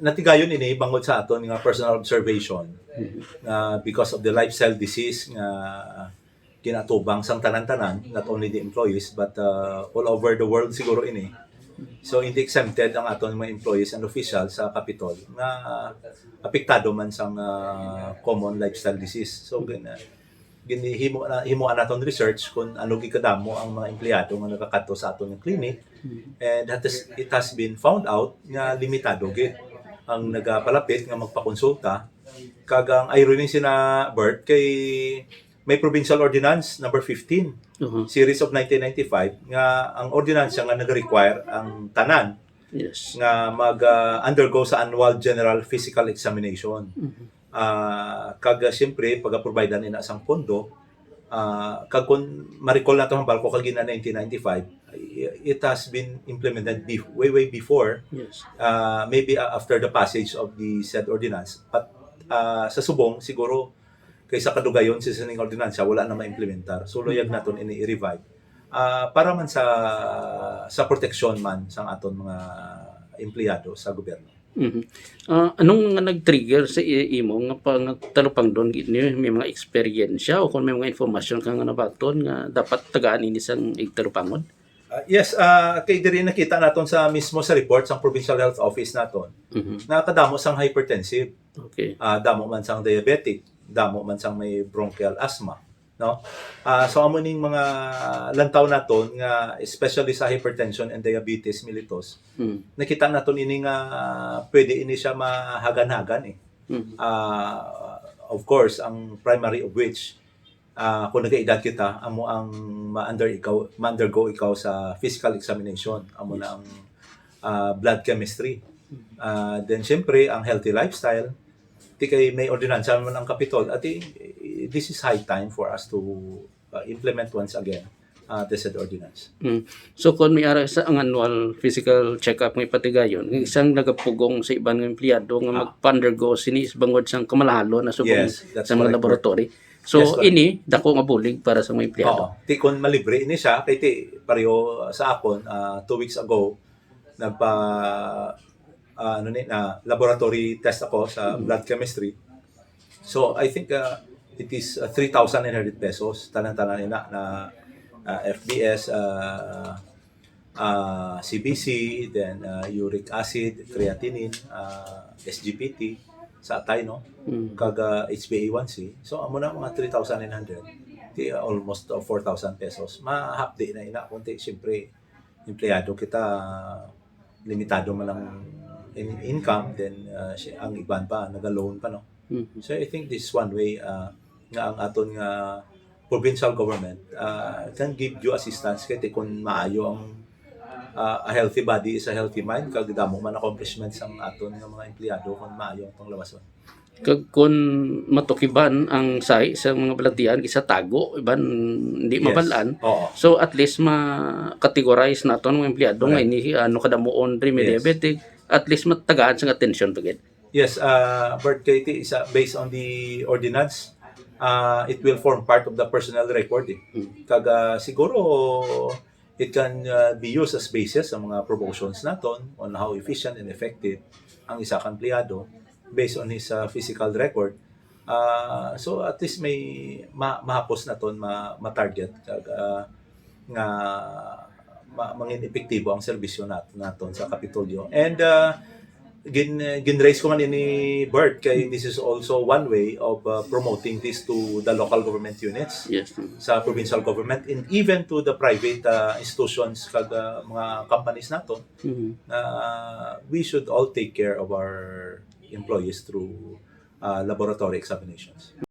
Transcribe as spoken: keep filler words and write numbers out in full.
natigayon ini bangod sa aton nga personal observation nga because of the lifestyle disease nga ginatubang sang tanan-tanan, not only the employees but uh, all over the world siguro ini. So hindi exempted ang aton mga employees and officials sa Capitol nga apektado man sang uh, common lifestyle disease. So gin ginhimo na himuan naton research kung ano gid kadamo ang mga empleyado nga nagakadto sa aton nga clinic, and that is, it has been found out nga limitado gid ang nagapalapit nga magpakonsulta. Kag ang irony sina Bert kay may provincial ordinance number fifteen, Mhm. series of nineteen ninety-five, nga ang ordinansa nga nag-require ang tanan Yes. nga mag ah, undergo sa annual general physical examination. Mhm. Ah, kag ah, siyempre pagaprovidean ina sang pondo, ah, kag kun ma-recall nato ang barko kag ina nineteen ninety-five, i- it has been implemented be- way way before, Yes. ah, maybe ah, after the passage of the said ordinance. But ah, sa subong siguro kay sa kadugayon sa sining ordinansa wala na ma-implementar. So luyag naton ini i-revive. Ah, para man sa sa proteksyon man sang aton mga empleyado sa gobyerno. Mhm. Ah, anong nga nag-trigger sa i- imo nga pangatalupangdon gid ni may mga eksperyensya o kung may mga informasyon ka nga nabaton nga dapat tagaan ini sang igtalupangon? Ah, yes, ah, kay diri nakita naton sa mismo sa report sang Provincial Health Office naton Mhm. nga kadamo sang hypertensive. Okay. Ah, damo man sang diabetic, damo man sang may bronchial asthma, no? Ah, so amo ning mga lantaw naton nga especially sa hypertension and diabetes mellitus, Mm. nakita naton ini nga pwede ini siya mahagan-hagan eh. Mm. Ah, of course, ang primary of which, ah, kung nagaedad kita, amo ang ma-under ikaw, ma-undergo ikaw sa physical examination, amo na Yes. ang ah, blood chemistry. Ah, then siyempre ang healthy lifestyle. Ti kay may ordinansa naman ang Kapitol. Ati, this is high time for us to uh, implement once again uh, the said ordinance. Mm. So kung may ara sa ang annual physical check-up nga ipatigayon, nga isang nagapugong sa iban nga empleyado nga Ah. magpa-undergo sini sa bangod sang kamalahalon na subong Yes, that's sa mga correct. laboratory. So Yes, correct. ini dako nga bulig para sa mga empleyado. Oo. Ti kun malibre ini siya kay ti pareho sa akon ah, two weeks ago nagpa ah, ano ni na laboratory test ako sa Mhm. blood chemistry. So I think uh, it is uh, three thousand nine hundred pesos tanan-tanan ina na uh, F B S uh, uh, C B C, then uh, uric acid, creatinine, uh, S G P T sa atay, no? Mm. Kag uh, H b A one C. So amo na mga three thousand nine hundred. Di uh, almost uh, four thousand pesos. Mahapdi na ina kung ti siyempre empleyado kita, limitado man ang in- income, then uh, si- ang iban pa naga-loan pa, no? Mhm. So I think this is one way uh, nga ang aton nga provincial government uh, can give you assistance kay ti kun maayo ang uh, a healthy body is a healthy mind, kag damo man accomplishments ang aton nga mga empleyado kung maayo ang panglawason. Kag kun matukiban ang sahi sa mga balatian, kisa tago, iban di Yes. mabalaan. Oo. So at least ma-categorize naton mga empleyado nga Correct. ini ano kadamuon diri may Yes. diabetic, at least matagaan sang atensyon pa gid. Yes, uh, Bert, kay ti isa based on the ordinance, uh, it will form part of the personnel record eh. Hmm. Kag uh, siguro it can uh, be used as basis sa mga promotions naton on how efficient and effective ang isa ka empleyado based on his uh, physical record. Uh, so at least may ma- mahapos naton ma- ma-target kag uh, nga ma- mangin epektibo ang serbisyo nat- naton sa Kapitolyo. And uh, gin gin-raise ko man ini, Bert, kay this is also one way of uh, promoting this to the local government units Yes. sa provincial government and even to the private uh, institutions kag uh, mga companies nato Mhm. na we should all take care of our employees through uh, laboratory examinations.